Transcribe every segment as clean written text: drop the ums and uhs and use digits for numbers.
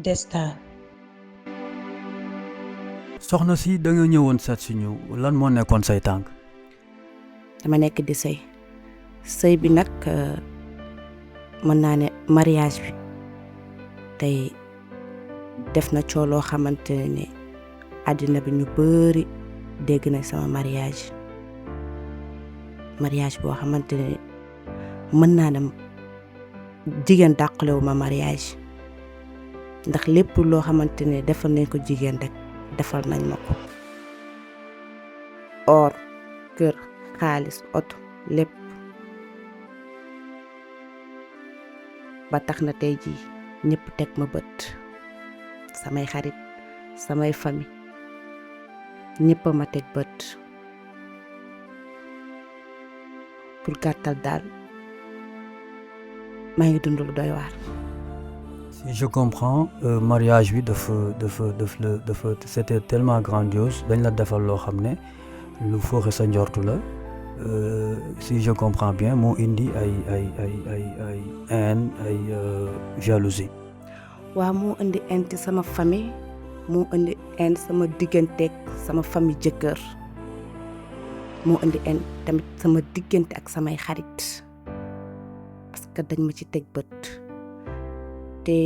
destin. soxna si da nga ñëwoon seet si ñu lan moo nekkoon say tànk. dama nekk di sëy bi nag mën naa ne mariage bi tey def na coow loo xamante ne àddina bi ñu bari dégg nañ sama mariage boo xamante ne mën naa ne jigéen dàqalewu ma mariage ndax lépp loo xamante ne defal nañ ko jigéen rek defal nañ ma ko or kër xaalis oto lépp ba tax na tey jii ñëpp teg ma bët samay xarit samay famille ñëpp ma teg bët pour gàttal daal maa ngi dund lu doy waar. si je comprends mariage bi dafa c'était tellement grandiose dañ la defal loo xam ne lu fooxe sa njortu la si je comprends bien moo indi ay haine ay jalousie. waaw moo indi haine ci sama famille moo indi haine sama digganteeg sama famille jëkkër moo indi haine tamit sama diggante ak samay xarit parce que dañ ma ci teg bët te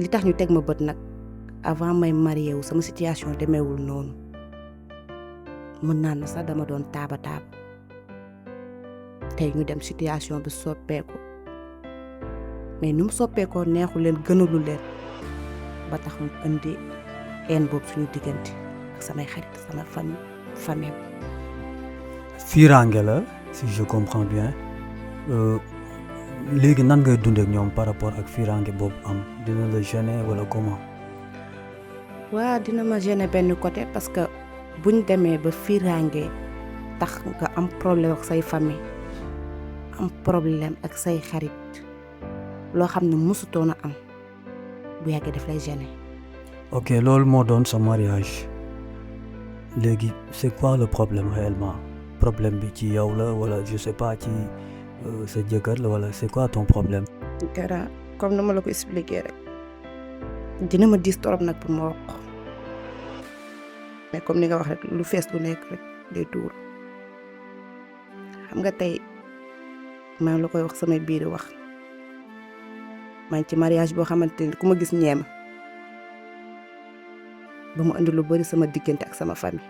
li tax ñu teg ma bët nag avant may marié wu sama situation demeewul noonu mën naa na sax dama doon taaba tey ñu dem situation bi soppeeku mais nu mu soppeekoo neexu leen gënalu leen ba tax mu indi haine boobu suñu diggante ak samay xarit sama famille. fiiraange la si je comprends bien léegi nan ngay dund ak ñoom par rapport ak fiiraange boobu am dina la gêner wala comment. waaw dina ma gêner benn côté parce que buñ demee ba fiiraange tax nga am problème ak say famille am problème ak say xarit loo xam ne mësutoon a am bu yàggee daf lay gêner. ok loolu moo doon sa mariage léegi c'est quoi le problème réellement problème bi ci yow la wala je sais pas ci sa jëkkër la wala c'est quoi ton problème. Kara comme ni ma la ko expliquer rek dina ma diis torop nag pour ma wax mais comme ni nga wax rek lu fees lu nekk rek day tuur xam nga tey maa la koy wax samay biir wax maa ngi ci mariage boo xamante ni ku ma gis ñeema ba mu andi lu bari sama diggante ak sama famille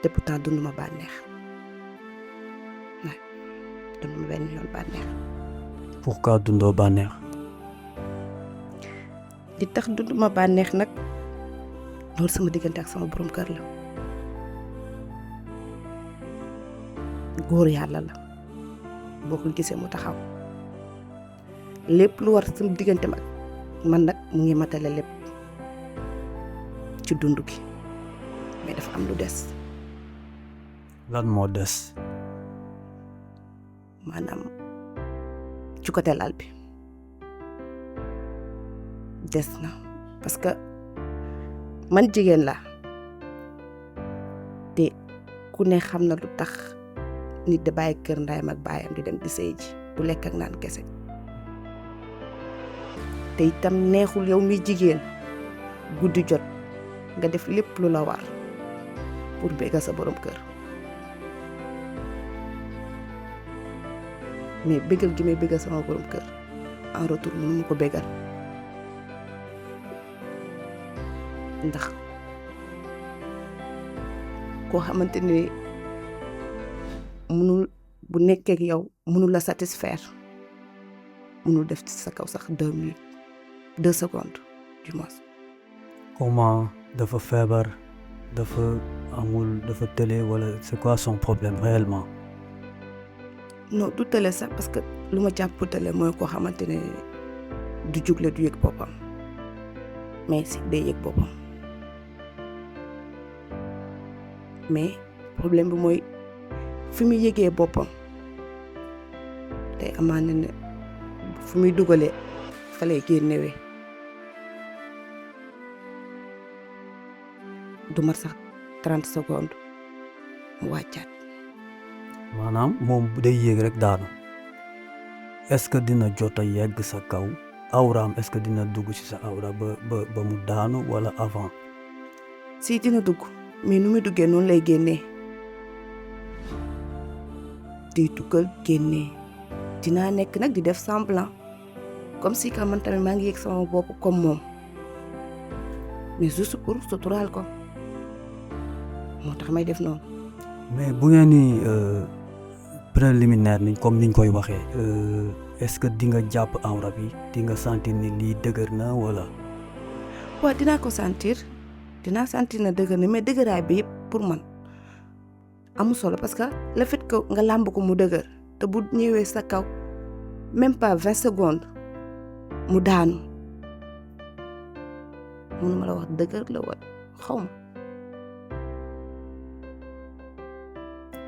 te pourtant dund ma bànneex dund ma benn yoon bànneex. pourquoi dundoo bànneex. li tax dund ma bànneex nag loolu sama diggante ak sama borom kër la góor yàlla la boo ko gisee mu taxaw lépp lu war sama diggante mag man nag mu ngi matale lépp ci dund gi mais dafa am lu des. lan moo des. maanaam ci côté lal bi des na parce que man jigéen la te ku ne xam na lu tax nit da bàyyi kër ndayam ak baayam di dem di sëy ji bu lekk ak naan kese te itam neexul yow mi jigéen guddi jot nga def lépp lu la war pour bégal sa borom kër mais bégal gi may bégal sama borom kër en retour mënu ma ko bégal ndax koo xamante ne mënul bu nekkee ak yow mënul la satisfaire mënul def ci sa kaw sax 2 minutes 2 secondes du moins. comment dafa feebar dafa amul dafa télé wala c'est quoi son problème réellement. non du télé sax parce que lu ma jàpp télé mooy koo xamante ne du jugle du yëg boppam mais si day yëg boppam mais problème bi mooy fi muy yëgee boppam tey amaana ne fu muy dugalee fa lay génnewee du mat sax 30 secondes mu wàccaat. maanaam moom day yéeg rek daanu est-ce que dina jot a yegg sa kaw awraam est-ce que dina dugg ci sa awra ba mu daanu wala avant. si dina dugg mais nu muy duggee noonu lay génnee di duggal génnee dinaa nekk nag di def semblant comme si que man tamit maa ngi yëg sama bopp comme moom mais juste pour suturaal ko moo tax may def noonu. mais bu ngeen ni préliminaire ni comme niñ koy waxee est-ce que di nga jàpp awra bi di nga sentir ni lii dëgër na wala. waaw dinaa ko sentir na dëgër na mais dëgëraay bi yëpp pour man amul solo parce que le fait que nga làmb ko mu dëgër te bu ñëwee sa kaw même pas 20 secondes mu daanu mënuma la wax dëgër la wala xaw ma.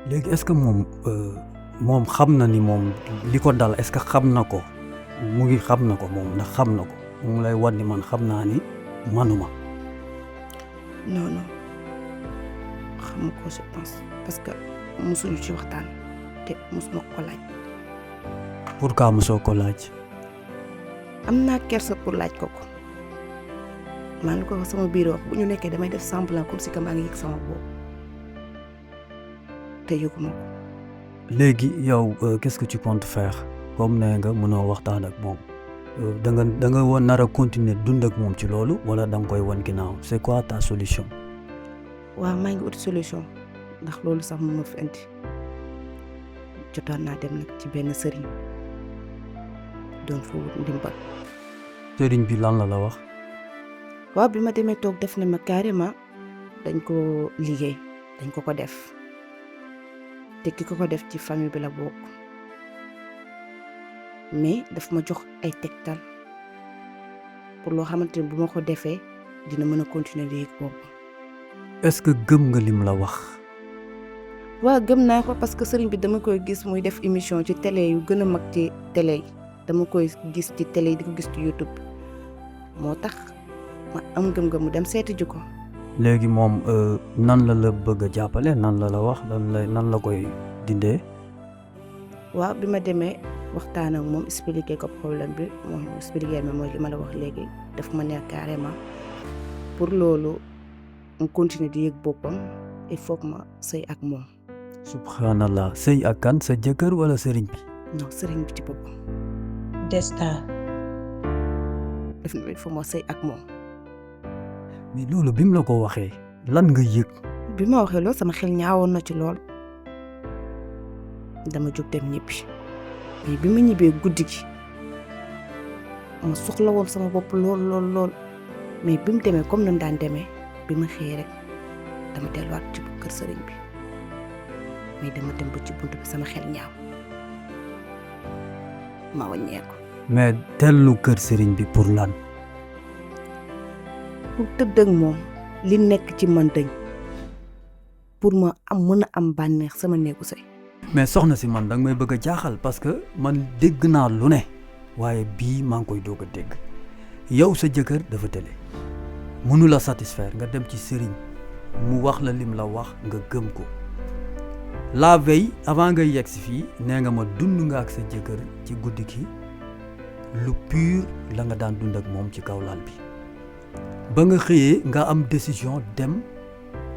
léegi est-ce que moom xam na ni moom li ko dal est-ce que xam na ko mu ngi xam na ko moom ndax xam na ko mu lay wan ni man xam naa ni manuma. non xam ko je pense parce que mosuñu ci waxtaan te mosuma ko laaj. pourquoi mosoo ko laaj. am naa kersa pour laaj ko maa ngi ko wax sama biir wax bu ñu nekkee damay def semblant comme si que maa ngi yëg sama bopp te yëguma ko. léegi yow qu'est-ce que tu comptes faire comme nee nga mënoo waxtaan ak moom da nga woon nar a continuer dund ak moom ci loolu wala da nga koy wan ginnaaw c'est quoi ta solution. waaw maa ngi ut solution ndax loolu sax mu ma fi indi jotoon naa dem nag ci benn sëriñ doon fa wut ndimbal. sëriñ bi lan la wax. waaw bi ma demee toog def ne ma carrément dañ ko liggéey dañ ko def te ki ko def ci famille bi la bokk mais daf ma jox ay tegtal pour loo xamante ne bu ma ko defee dina mën a continuer di yëg boobu. est-ce que gëm nga lim la wax. waaw gëm naa ko parce que sëriñ bi dama koy gis muy def émission ci télé yu gën a mag ci télé yi dama koy gis ci télé yi di ko gis ci YouTube moo tax ma am gëm-gëm mu dem seeti ji ko. léegi moom nan la bëgg a jàppale nan la wax nan la koy dindee. waaw bi ma demee waxtaan ak moom expliquer ko problème bi moom expliquer ma mooy li ma la wax léegi daf ma neex carrément pour loolu mu continuer di yëg boppam il faut que ma sëy ak moom. subhanallah sëy ak kan sa jëkkër wala sëriñ bi. non sëriñ bi ci boppam. Destar. def na il faut ma sëy ak moom. mais loolu bi mu la ko waxee lan nga yëg. bi ma waxee loolu sama xel ñaawoon na ci lool dama jóg dem ñibbi mais bi ma ñibbee guddi gi ma soxla woon sama bopp lool mais bi mu demee comme ni mu daan demee bi ma xëyee rek dama delluwaat ci kër sëriñ bi mais dama dem ba ci buntu bi sama xel ñaaw ma wàññeeku. mais dellu kër sëriñ bi pour lan. pour tëdd ak moom li nekk ci man dañ pour ma mën a am bànneex sama néegu sëy. mais soxna si man danga may bëgg a jaaxal parce que man dégg naa lu ne waaye bii maa ngi koy doog a dégg yow sa jëkkër dafa tële mënu la satisfaire nga dem ci sëriñ mu wax la lim la wax nga gëm ko la veille avant nga yegg si fii nee nga ma dund nga ak sa jëkkër ci guddi gi lu pur la nga daan dund ak moom ci kaw lal bi ba nga xëyee nga am décision dem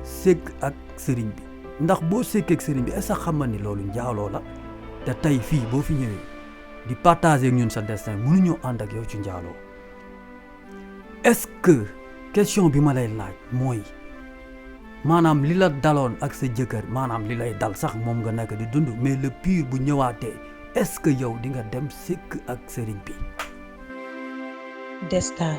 sëgg ak sëriñ bi ndax boo sëggee ak sëriñ bi est-ce que xam nga ni loolu njaaloo la te tey fii boo fi ñëwee di partager ak ñun sa destin mënuñoo ànd ak yow ci njaaloo est-ce que question bi ma lay laaj mooy maanaam li la daloon ak sa jëkkër maanaam li lay dal sax moom nga nekk di dund mais le pur bu ñëwaatee est-ce que yow di nga dem sëgg ak sëriñ bi. Destar.